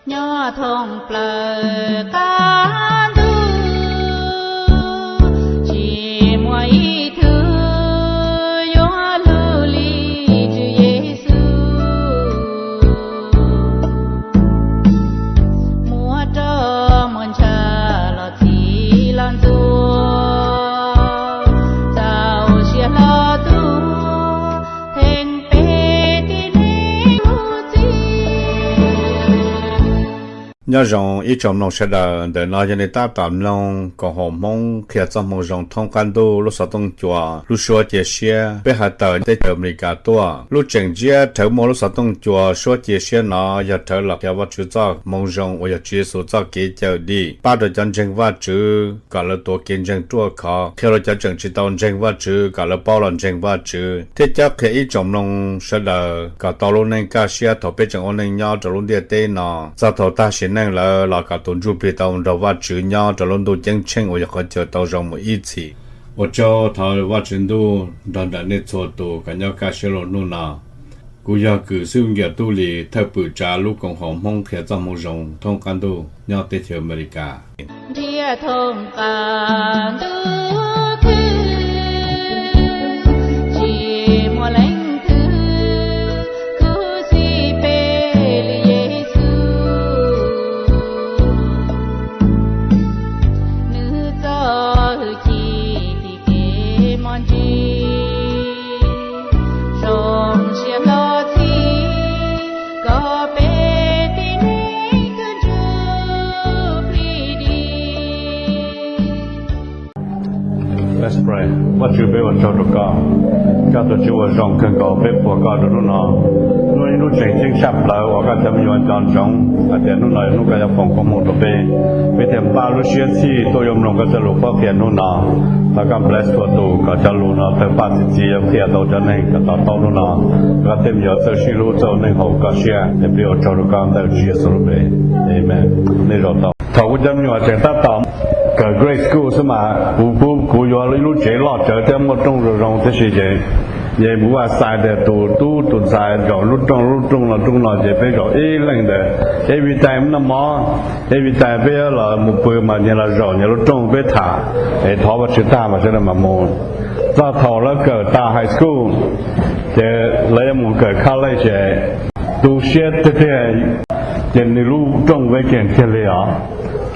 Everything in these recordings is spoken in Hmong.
Nyob thoob plaws qab ntuj, tsis muaj ib tug yuav hlub li Tswv Yexus. Muab roj muag ntsha los txhim los ntxuav, txaus siab hlo tuag theej peb tib neeg lub txim. Nyob zoo ib tsoom mloog sawv daws, ntawm no yog nej tab tom mloog koom haum Hmoob qhia txoj moo zoo thoob qab ntuj lub xov tooj cua lub suab cia siab. Peb hais tawm teb chaws Amelikas tuaj, lub tseem ntsiab rhawv muaj lub xov tooj cua suab cia siab no yog rhawv los qhia Vajtswv txoj moo zoo uas yog Tswv Yexus txoj kev cawm dim, pab rau cov ntseeg Vajtswv kom lawv tuav kev ntseeg ruaj khov, qhia rau cov tseem tsis tau ntseeg Vajtswv kom lawv paub los ntseeg Vajtswv, thiab cob qhia ib tsoom mloog sawv daws kom tau lub neej kaj siab thaum peb tseem ua neej nyob rau lub ntiaj teb no, txog thaum tag sim neej lawm los kom tus ntsuj plig tau nrog Vajtswv nyob rau lub ntuj ceeb tsheej uas yog qhov chaw tau zoo mus ib txhis. Ua tsaug, thov Vajtswv ntuj nrog nraim nej txhua tus kom nyob kaj siab lug hnub no. Kuv yog Kws Xib Hwb Nkias Tub Lis, thawj pwm tsav lub koom haum Hmoob qhia txoj moo zoo thoob qab ntuj nyob teb chaws Amelikas. Ntiaj thoob qab ntuj khwb, tsis muaj leej twg khuv xim peb li Yexus. Nws txoj hwj chim tim kev mos ntsis, zoo siab hlo txhim kom peb tib neeg kawg ntsuj plig dim. Let's pray. Vajtswv, peb ua tsaug rau koj, koj tus Tswv uas zoo kawg nkaus, peb puag koj rau hnub no. Hnub no ib hnub tseem ceeb tshaj plaws uas koj cov me nyuam nco ntsoov hais tias hnub no yog hnub koj yuav foom koob hmoov rau peb, peb thiaj npaj lub siab txhij tuaj yuav mloog koj txoj lus qhuab qhia hnub no. Thov koj bless txhua tus kom cov lus no tawg paj txi txiv yuav qhia tau cov neeg kom to taub hnub no. Koj tej me nyuam txawj sib hlub txawj ua neej haum koj siab, es peb ua tsaug rau koj ntawm Tswv Yexus lub npe. Amen. Nej zaum tau. Thaum kuv cov me nyuam tseem tab tom kawm grade school xwb mas kuv pub kuv yuav ib lub tsev loj tsawv thiab muaj rooj zoo zoo tib si ces, ces kuv ua xais tias tus tub tus ntxhais zaum lub rooj lub rooj no rooj no ces peb zaum ib leeg ntawd. Every time noj mov, every time peb los mus pw mas nyias los zaum nyias lub rooj peb tham, es thov Vajtswv tag mas sawv daws mam mus. Txog thaum lawv kawm tas high school ces lawv yuav mus kawm college ces tu siab tiag tiag, ces nws lub rooj vacant kiag li os.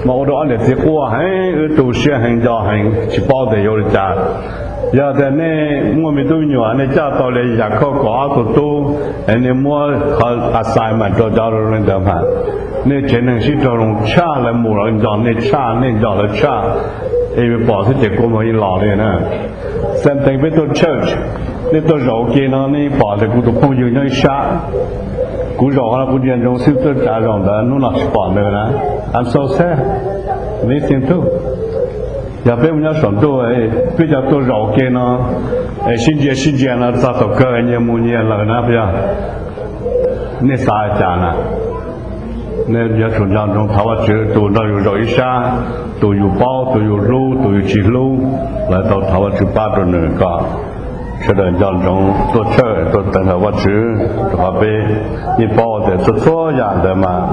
Mas ua rau ob niam txiv quaj heev, wb tu siab heev nco heev tsis paub tias yuav ua li cas. Yog tias nej muaj me tub me nyuam nej coj tau li Yakhauj kaum ob tug tub, es nej muab qhov assignment rau cov zoo li ntawd mas nej tsev neeg sib raug zoo tshaj, lawv mus lawv nco nej tshaj, nej nco lawv tshaj. Es pom xwb ces kua muag yeej los li na. Same thing peb tuaj church, nej tuaj zaum ua ke no nej pom tias kuv tus phooj ywg nyob ib sab. Kuv zaum qhov no kuv ntsia ntsoov xwb txawj tsav zaum ntawd, hnub no tsis pom nws na. I'm so sad. Listen to. Yog peb mus nyob saum ntuj, peb cov tuaj zaum ua ke no, es sib ntsia sib ntsia no txog thaum kawg nyias mus nyias lawm na, puas yog? Nej xav cas na? Nej yuav tsum nco ntsoov thov Vajtswv, tus nrog yus zaum ib sab, tus yus paub, tus yus hlub, tus yus tsis hlub, lawv tau thov Vajtswv pab rau nws kom sawv daws nco ntsoov tuaj church tuaj teev hawm Vajtswv, rau qhov peb yeej paub tias txhua txhua yam ntawd mas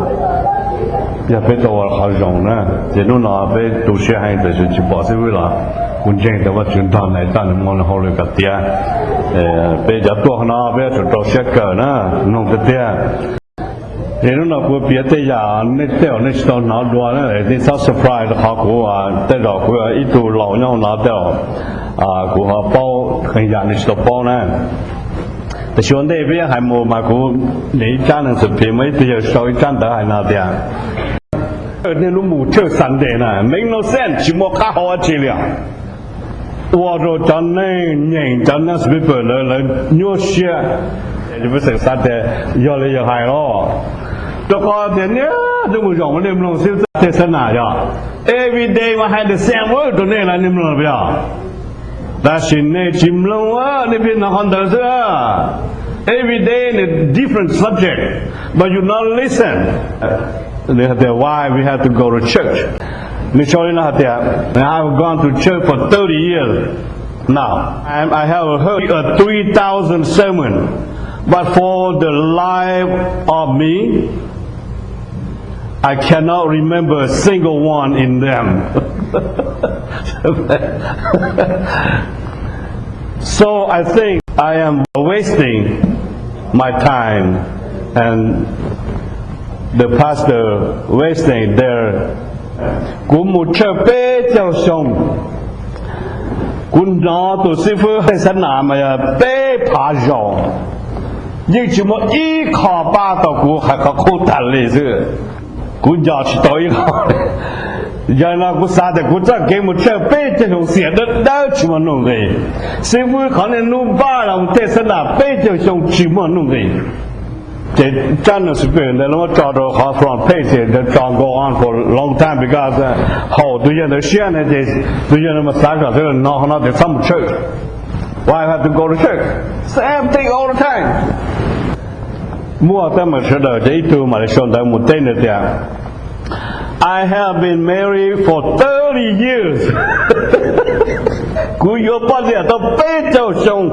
yog peb tau ua qhov zoo na. Ces hnub no peb tu siab heev tiam sis tsis pom xib fwb los kuv ntseeg tias Vajtswv nrog nws, nws muaj nws hauj lwm kom tiav. Peb cov tuaj qhov no peb yuav tsum rau siab kawm na, mloog tiag tiag. Es hnub no kuv piav tej yam nej tej zaum nej tsis tau hnov dua na, nej txhob surprise rau qhov kuv tej zaum kuv ib tug laus nyob hauv no tej zaum kuv ho paub qee yam nej tsis tau paub na. Tiam sis ua ntej peb hais mus mas kuv niam ib tsab nees xam phim muaj ib tug yawg sau ib tsab ntawv hais no tias, nej lub mus church Sunday na make no sense, tsis muaj qab hau dab tsi li os. Ua rau cov neeg nyeem cov neeg newspaper ntawd lawv nyuaj siab. Peb xav tias yog li yawg hais los, rau qhov tias niaj hnub mus zaum nej mloog xib hwb Txaj Thej Xab Nas yog every day mas hais the same word rau nej los nej mloog puas yog? Tab sis nej tsis mloog, nej pheej hnov qhov ntawd xwb. Every day nws different subject, but you not listen. Nws hais tias why we have to go to church. Nws sau li no hais tias, I have gone to church for thirty years now. I, I have heard a three thousand sermon, but for the life of me, I cannot remember a single one in them. So I think I am wasting my time and the pastor wasting their. Kuv mus church peb caug xyoo, kuv hnov tus xib fwb tej xab nam mas yog peb phav zaus, yeej tsis muaj ib qho pab tau kuv, hais qhov qub tag li xwb. Kuv nco tsis tau ib qho. Yog no kuv xav tias kuv txoj kev mus church peb caug xyoo xiam dawb dawb tsis muaj nuj nqis. Xib fwb qhov niaj hnub npaj los tej xab nam peb caug xyoo tsis muaj nuj nqis. Ces tsab news paper ntawd lawv muab tso rau qhov front page ces lawv tso go on for a long time because haum tus yawg ntawd siab ne ces tus yawg no mas xav kom hnov qhov no tias txhob mus church. Why I have to go to church? Same thing all the time. Muaj teeb meem sawv daws ces ib tug mam li sau ntawv mus teb nws tias, I have been married for thirty years. Kuv yuav poj niam tau peb caug xyoo.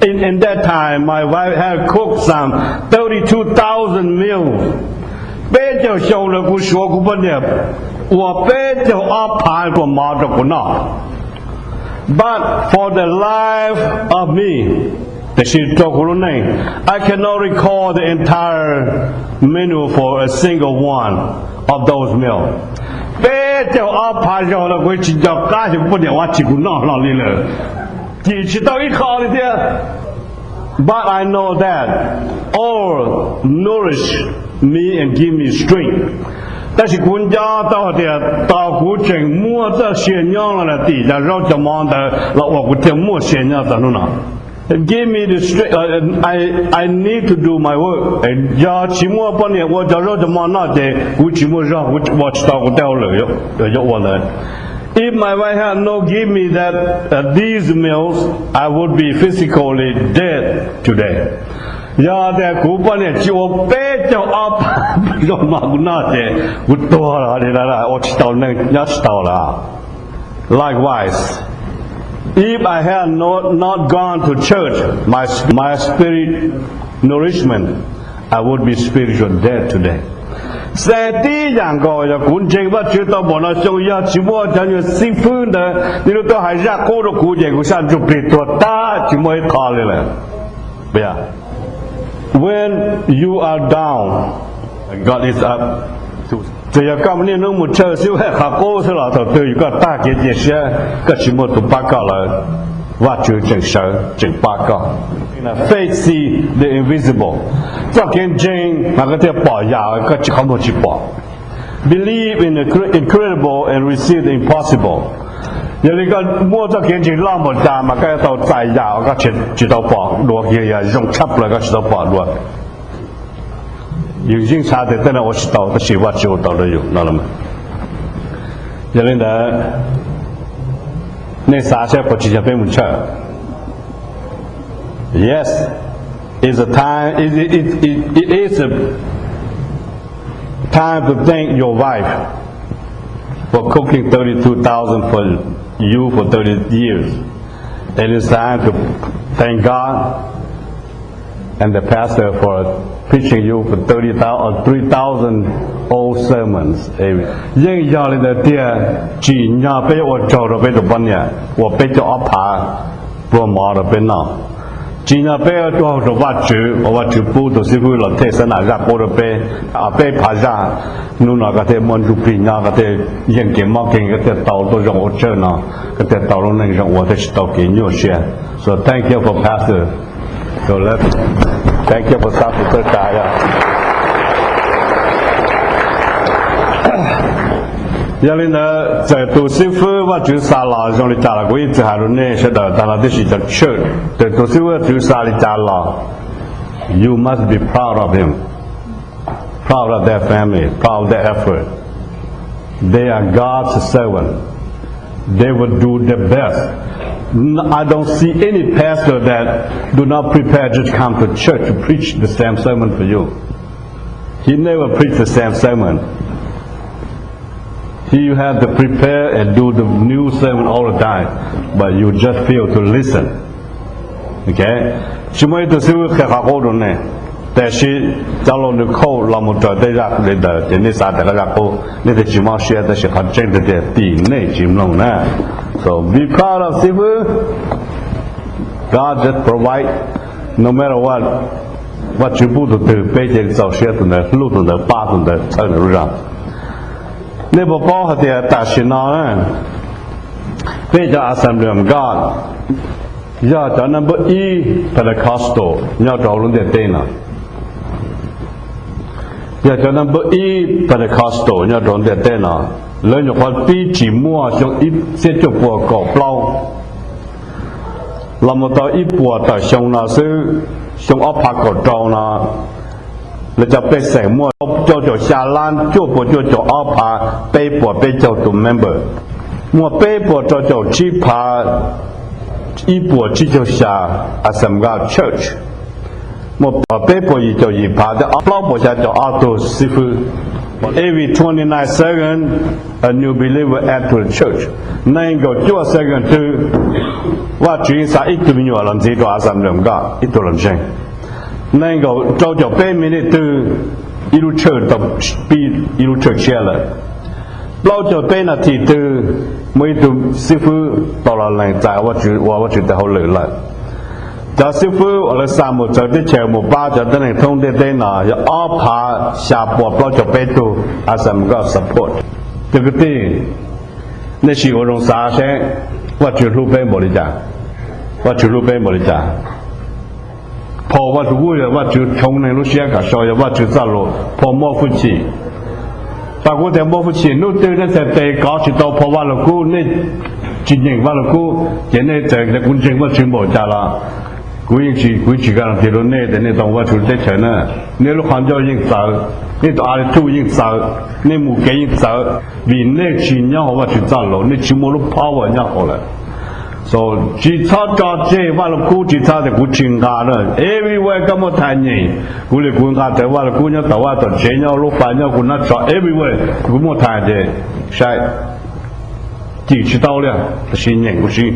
In, in that time, my wife had cooked some thirty-two thousand meals. Peb caug xyoo lawm kuv suav kuv poj niam ua peb caug ob phav pluas mov rau kuv noj. But for the life of me, tiam sis rau kuv lub neej, I cannot recall the entire menu for a single one of those meals. Peb caug ob phav zaug lawm kuv tsis nco qab xyov kuv poj niam ua tsi kuv noj hlo li lawm. Cim tsis tau ib qho li thiab. But I know that all nourish me and give me strength. Tab sis kuv nco tau hais tias tos kuv tseem muaj txoj sia nyob los tim cov zaub cov mov ntawd los ua kuv thiaj muaj sia nyob txog hnub no. Give me the strength, I, I need to do my work. Yog tsis muaj poj niam ua cov zaub cov mov noj ces kuv tsis muaj zog, kuv ua tsis tau kuv tej hauj lwm yuav ua ntawd. If my wife had not give me that, uh, these meals, I would be physically dead today. Yog tias kuv poj niam tsis ua peb caug ob phav zaub mov kuv noj ces kuv tuag lawm li, ua tsis tau neej nyob tsis tau lawm. Likewise, if I had not, not gone to church, my, my spirit nourishment, I would be spiritual dead today. Xav tib yam nkaus, yog kuv ntseeg Vajtswv tau npaum no xyoo, yog tsis muaj cov nyuag xib fwb ntawd, nws lub tuaj hais zaj qub rau kuv ces kuv sab ntsuj plig tuag tag tsis muaj ib qho li lawm. When you are down, God is up. Txawm yog koj niaj hnub mus church xwb, qhov qub xwb los thaum twg yog koj tag kev cia siab, koj tsis muaj tus pab koj lawm, Vajtswv tseem sawv tseem pab koj. Faith see the invisible. Txoj kev ntseeg mas koj thiaj pom yam koj tsis, qhov muag tsis pom. Believe in the incredible and receive the impossible. Yog li koj muaj txoj kev ntseeg loj npaum cas mas koj yuav tau txais yam uas koj tsis tau pom dua kiag, yog zoo tshaj plaws koj tsis tau pom dua. Yus yeej xav tias tej no ua tsis tau tab sis Vajtswv ua tau rau yus no. Yog li ntawd, nej xav saib puas tsim nyog peb mus church? Yes, it's a time, it, it, it, it is a time to thank your wife for cooking thirty-two thousand for you for thirty years. It is time to thank God and the pastor for preaching you for thirty thousand or three thousand old sermons. Yeej yog li ntawd tiag, tsim nyog peb yuav ua tsaug rau peb tus poj niam uas peb caug ob phav pluag mov rau peb noj. Tsim nyog peb ua tsaug rau Vajtswv uas Vajtswv pub tus xib fwb los thej xab nam zaj qub rau peb, peb phav zaj. Hnub no koj thiaj muaj ntsuj plig nyob, koj thiaj yeej kev mob kev nkeeg, koj thiaj tau tuaj zoo ua tsaug no, koj thiaj tau lub neej zoo ua thiaj tsis tau kev nyuaj siab. So thank you for pastor. So let's thank you for Pastor Txawj Tsa. Yog li ntawd txawm tus xib fwb Vajtswv xa los zoo li cas los kuv ib txwm hais rau nej sawv daws tag los tib si cov church, txawm tus xib fwb Vajtswv xa li cas los, you must be proud of him, proud of their family, proud of their effort. They are God's servant. They will do their best. N- I don't see any pastor that do not prepare, just come to church to preach the same sermon for you. He never preach the same sermon. He have to prepare and do the new sermon all the time, but you just fail to listen. Okay? Tsis muaj ib tug xib fwb qhia qhov qub rau nej. Tiam sis cov laus nws khauj los mus raws tej zaj li ntawd ces nej xav tias qhov zaj qub nej thiaj tsis mob siab, tab sis qhov tseeb tiag tiag tim nej tsis mloog na. So be proud of xib fwb. God just provide, no matter what. Vaj tswv pub tus twg peb cia li txaus siab tus ntawd, hlub tus ntawd, pab tus ntawd, txhawb nws lub zog. Nej puas paub hais tias tam sim no na, peb cov Assembly of God yog cov number ib Pentecostal nyob rau hauv lub ntiaj teb no. Yog cov number ib Pentecostal nyob rau ntiaj teb no. Lawv nyuam qhuav pib tsim muaj xyoo ib txhiab cuaj puas kaum plaub. Los mus tau ib puas tawm xyoo no xwb, xyoo ob phav kaum rau no, lawv cov pej xeem muaj rau caum xya lab cuaj puas cuaj caum ob phav peb puas peb caug tus member, muaj peb puas rau caum tsib phav ib puas tsib caug xya Assembly of God church, muaj peb puas yim caum yim phav thiab plaub puas xya caum ob tug xib fwb. Every twenty nine second, a new believer add to the church. Nees nkaum cuaj second twg, Vaj Tswv yeej xa ib tug me nyuam los ntxiv rau Assembly of God, ib tug los ntseeg. Nees nkaum rau caum peb minute twg, ib lub church tau pib ib lub church tshiab lawm. Plaub caug peb nas this twg, muaj ib tug xib fwb tau los lees txais Vaj Tswv ua Vaj Tswv tes hauj lwm lawm. Cov xib fwb uas lawv xa mus txawv teb chaws mus pab cov tib neeg thoob ntiaj teb no yog ob phav xya puas plaub caug peb tug Assembly of God support. Cov kwv tij, nej sim ua zoo xav seb Vaj Tswv hlub peb npaum li cas. Vaj Tswv hlub peb npaum li cas. Phau Vajluskub yog Vaj Tswv choo neeg lub siab kam sau, yog Vaj Tswv txoj lus, phau muaj hwj chim. Tau kuv tias muaj hwj chim, hnub twg nej txhais tes kov tsis tau phau Vajluskub, nej tsis nyeem Vajluskub, ces nej txawm tias kuv ntseeg Vaj Tswv npaum cas los kuv yeej tsis, kuv yeej tsis guarantee rau nej tias nej tau Vaj Tswv teb chaws na. Nej lub qhov ncauj yeej txawv, nej tus attitude yeej txawv, nej mus kev yeej txawv, vim nej tsis nyob hauv Vaj Tswv txoj lus, nej tsis muaj lub power nyob hauv lawm. So tsis txhob tso tseg Vajluskub, tsis txhob tias kuv tsis nqa na. Everywhere koj muaj thais nyeem, kuv li kuv nqa tawm Vajluskub nyob tom vaj tom tsev, nyob lub fais, nyob kuv nab tsho, everywhere kuv muaj thais ces saib, cim tsis tau li, tab sis nyeem kuv si.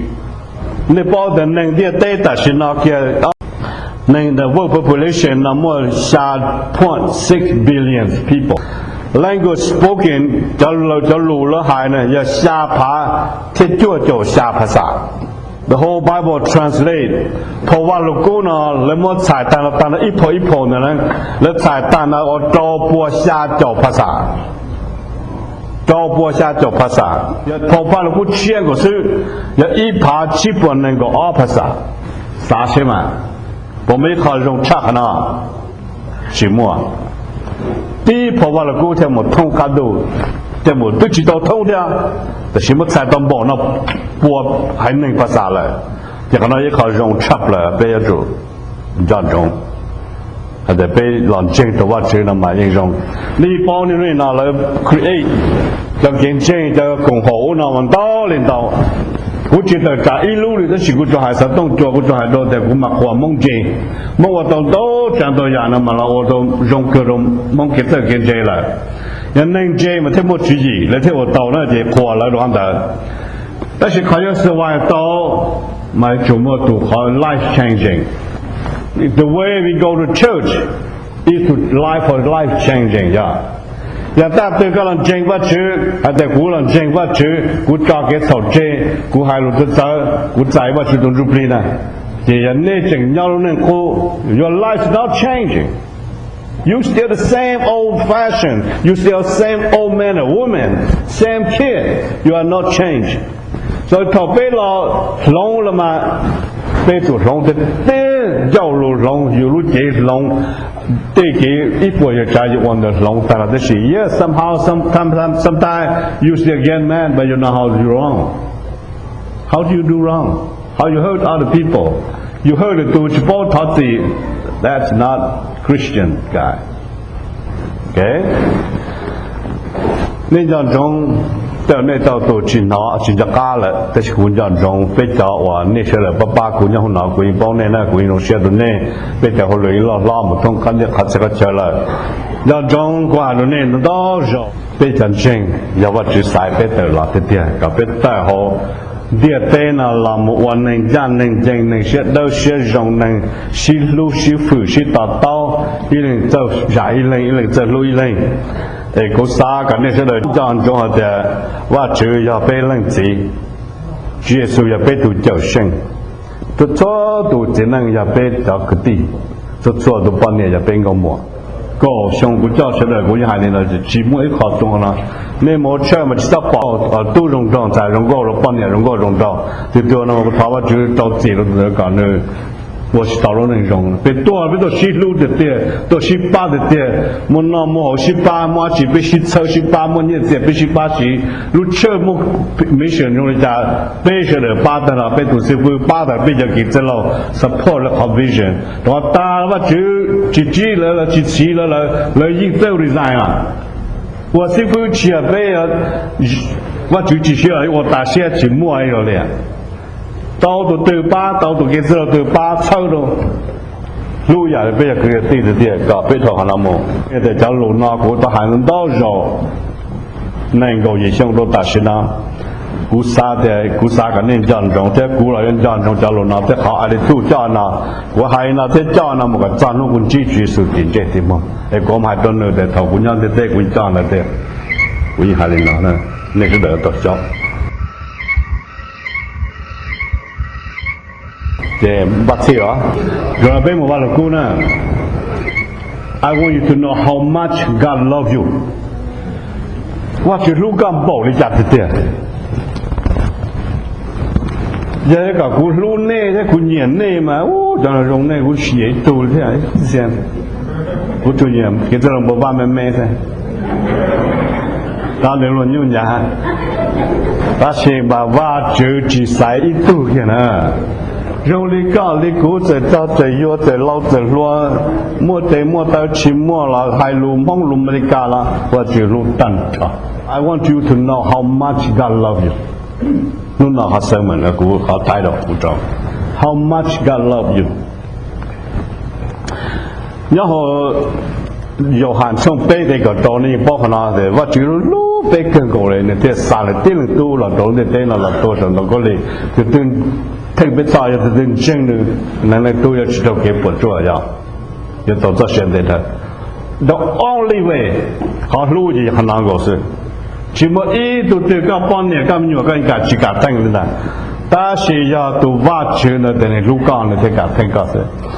Nej paub tias neeg ntiaj teb tam sim no kiag, neeg, the world population no muaj xya point six billion people. Language spoken, cov lus lawv hais na yog xya phav thiab cuaj caum xya phas xas. The whole Bible translate, phau Vajluskub no lawv muab txhais tag nrho, tag nrho ib phau ib phau ntawd na, lawv txhais tag nrho ua rau pua xya caum phas xas. Rau pua xya caum phas xas. Yog phau Vajluskub tshiab nkaus xwb, yog ib phav tsib puas nees nkaum ob phas xas. Xav seb mas, puas muaj ib qho zoo tshaj qhov no? Tsis muaj. Tib phau Vajluskub thiaj mus thoob qab ntuj, thiaj mus twb tsis tau thoob thiab, tab sis muab txhais tau npaum no pua haiv neeg phas xas lawm. Ces qhov no ib qho zoo tshaj plaws peb yuav tsum nco ntsoov. Hais tias peb los ntseeg tus Vajtswv no mas yeej zoo. Nej paub niaj hnub no lawv create cov kev ntseeg, cov koom haum ub no mas ntau li ntau. Kuv tsis tawm tsam ib lub li, tab sis kuv tsuas hais xov tooj cua, kuv tsuas hais rau tias kuv mas qhuas Hmoob ntse. Hmoob ua tau ntau tsav ntau yam no mas los ua tau zoo kawg rau Hmoob kev txawj kev ntse lawm. Yog neeg ntse mas thiaj muaj tswv yim, lawv thiaj ua tau na, ces qhuas lawv rau qhov ntawd. Tab sis qhov yuav survive tau mas yuav tsum muaj tus qhov life changing. The way we go to church is to life for life changing, yog. Yog tag twg koj los ntseeg Vajtswv, hais tias kuv los ntseeg Vajtswv, kuv tso kev txhaum tseg, kuv hais lus txawv txawv, kuv txais Vajtswv tus Ntsuj Plig na, ces yog nej tseem nyob lub neej qub, your life is not changing. You still the same old fashion. You still same old man and woman, same kid. You are not changed. So thaum peb los hloov los mas peb tus hloov tiag tiag, ncauj lus hloov, yus lub cev hloov, tej kev ib puas yam tsav yus ua ntawd hloov tag los tab sis yes, somehow, sometimes, sometimes you still get mad, but you know how you wrong. How do you do wrong? How you hurt other people? You hurt lwm tus tsis paub thov txim. That's not Christian guy. Okay? Nej nco ntsoov, tej nej tau tus tsis hnov tsis nco qab lawm, tab sis kuv nco ntsoov peb cov uas nej sawv daws pab pab kuv nyob hauv no, kuv yeej paub nej na, kuv yeej zoo siab rau nej. Peb cov hauj lwm yeej loj hlob mus thoob qab ntiaj qhov txhia qhov chaw lawm. Nco ntsoov kuv hais rau nej ntau zaus, peb cov ntseeg yog Vajtswv xaiv peb tawm los tiag tiag kom peb tawm hauv ntiaj teb no los mus ua neeg ncaj neeg ncees, neeg siab dawb siab zoo, neeg sib hlub sib hwm sib to taub, ib leeg txawj zam ib leeg, ib leeg txawj hlub ib leeg. Es kuv xav kom nej sawv daws nco ntsoov hais tias Vajtswv yog peb leej txiv, Tswv Yexus yog peb tus cawm seej, txhua tus txiv neej yog peb cov kwv tij, txhua txhua tus poj niam yog peb nkauj muam. Kaum xyoo kuv coj sawv daws kuv yeej hais li no, tsis muaj ib qho txoos no. Nej mus ua tshawj mas tsis txhob pom tub zoo nraug ntxhais zoo nkauj los poj niam zoo nkauj zoo nraug, tus twg no kuv thov Vajtswv rau txim rau tus ntawd kom nws ua tsis tau lub neej zoo. Peb tuaj peb tuaj sib hlub tiag tiag, tuaj sib pab tiag tiag, muaj noj muaj haus sib pab, muaj dab tsi peb sib txhawb sib pab, muaj nyiaj txiag peb sib pab siv. Lub tshawj muaj mission zoo li cas peb sawv daws pab tag los, peb tus xib fwb pab tag, peb cov kev txwj laug support lawv qhov vision. Rau qhov tas Vajtswv tsis tsib lawv, lawv tsis txhiv lawv, lawv yeej txawj resign os. Ua xib fwb tsis yog peb, Vajtswv tsis siv los ua tas siab tsis muaj ib zaug li. Tau tus twg pab, tau tus kev txwj laug twg pab txhawb rau. Hlub yam li peb yog kwv yog tij tiag tiag kom peb dhau qhov no mus. Tias cov lus no kuv tau hais ntau zaus, nees nkaum yim xyoo rau tam sim no. Kuv xav tias, kuv xav kom nej nco ntsoov thiab kuv los yuav nco ntsoov cov lus no thiab qhov attitude coj no. Kuv hais no thiab coj no mus kom txog hnub kuv ntsib Tswv Yexus tim ntsej tim muag es kuv mam hais rau nws tias thaum kuv nyob ntiaj teb kuv coj ntawd tiag. Kuv yeej hais li no, nej sawv daws tau xyov. Ces npaj txhij os, zaum no peb mus Vaj Lug Kub na. I want you to know how much God love you. Vajtswv hlub koj npaum li cas tiag tiag. Yog kom kuv hlub nej thiab kuv nyiam nej mas, ub, cov no zoo nej kuv sim ib tug thiab. Kuv tsuas nyiam kev txawj laug npau vaj me me xwb, tab nws luag nyuj nyav. Tab sis mas Vajtswv tsis xaiv ib tug kiag na. Zoo li koj li kuv txawm rog txawm yuag txawm laus txawm hluas, muaj tes muaj taw tsis muaj los hais lus Hmoob lus Amelikas los Vajtswv hlub tag nrho. I want you to know how much God love you. Hnub no qhov sermon no kuv qhov title kuv rau How much God love you. Nyob hauv Yauhas tshooj peb nqe kaum rau nej yeej paub qhov no tias Vajtswv hlub peb kawg nkaus li nws thiaj xa nws tib leeg tub los rau lub ntiaj teb no los tuag saum ntoo khaub lig. Tus twg theej peb txhoj, yog tus twg ntseeg nws, nws leej tub yuav tsis raug kev puas tsuaj, yog yuav tau txoj sia ntev dhawv. The only way, qhov hlub ces yog qhov no nkaus xwb. Tsis muaj ib tug twg, koj poj niam koj me nyuam koj yeej kam tsis kam theej li ntag. Tab sis yog tus Vajtswv ntawd tias nws hlub koj nws thiaj kam theej koj xwb.